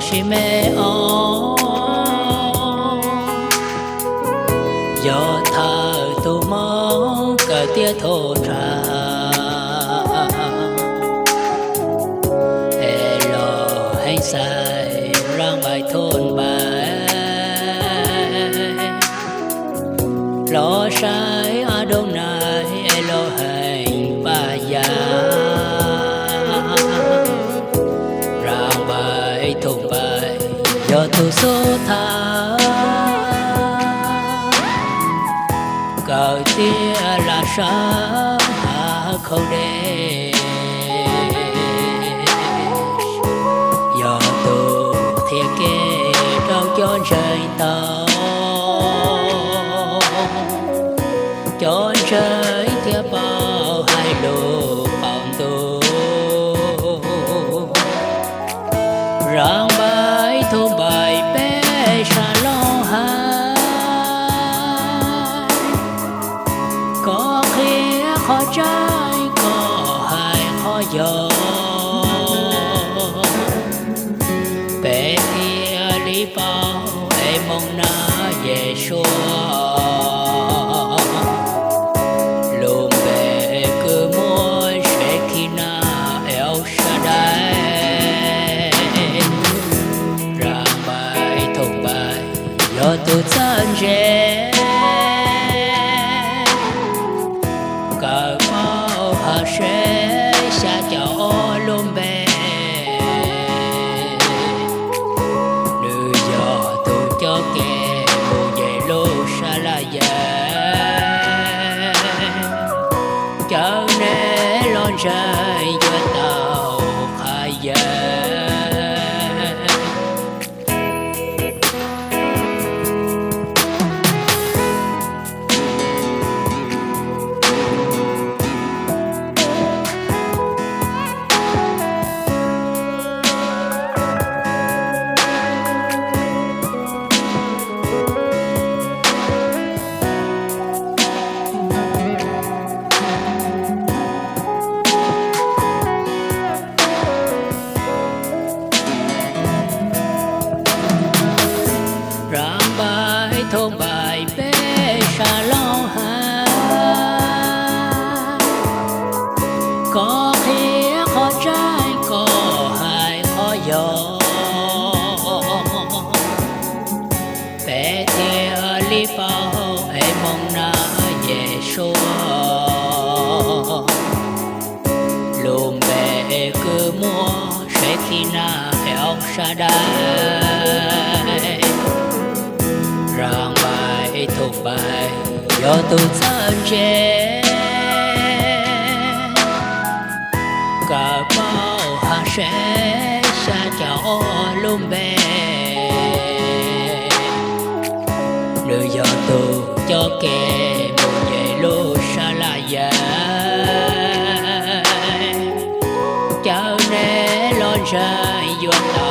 tsis me os. Yog thawj tug Hmoob kawm tiav thoob ntshav, es los heev xaiv rab npaim thoob npaim, los saib a doog nais es los heev paj yaj. Rab npaim thoob npaim yog tug xub thawj kawm tiav lam sab hav khau dej, yog tug qhia kev rau cov ntseeg tau, cov ntseeg thiaj paub hais lus qaum ntuj. Rab npaim thoob npaim peb sab loj hais, koj qhia qhov tseeb koj hais qhov yog, peb thiaj li paub es moo na Yexus lub npe kws muaj Shekinah El Shaddai. Rab npaim thoob npaim yog tug txawj ntse kawm paub hauv Seb xya caum ob lub npe. Nws yog tug coj kev mus nce lub sab laj yawg, caw neb los ntseeg yuav tau qhov yawg. Rab npaim thoob npaim peb sab loj hais, koj qhia qhov tseeb koj hais qhov yog, peb thiaj li paub es moo na Yexus lub npe kws muaj Shekinah El Shaddai. Rab npaim thoob npaim yog tug txawj ntse kawm paub hauv Seb xya caum ob lub npe. Nws yog tug coj kev mus nce lub sab laj yawg, caw neb los ntseeg yuav tau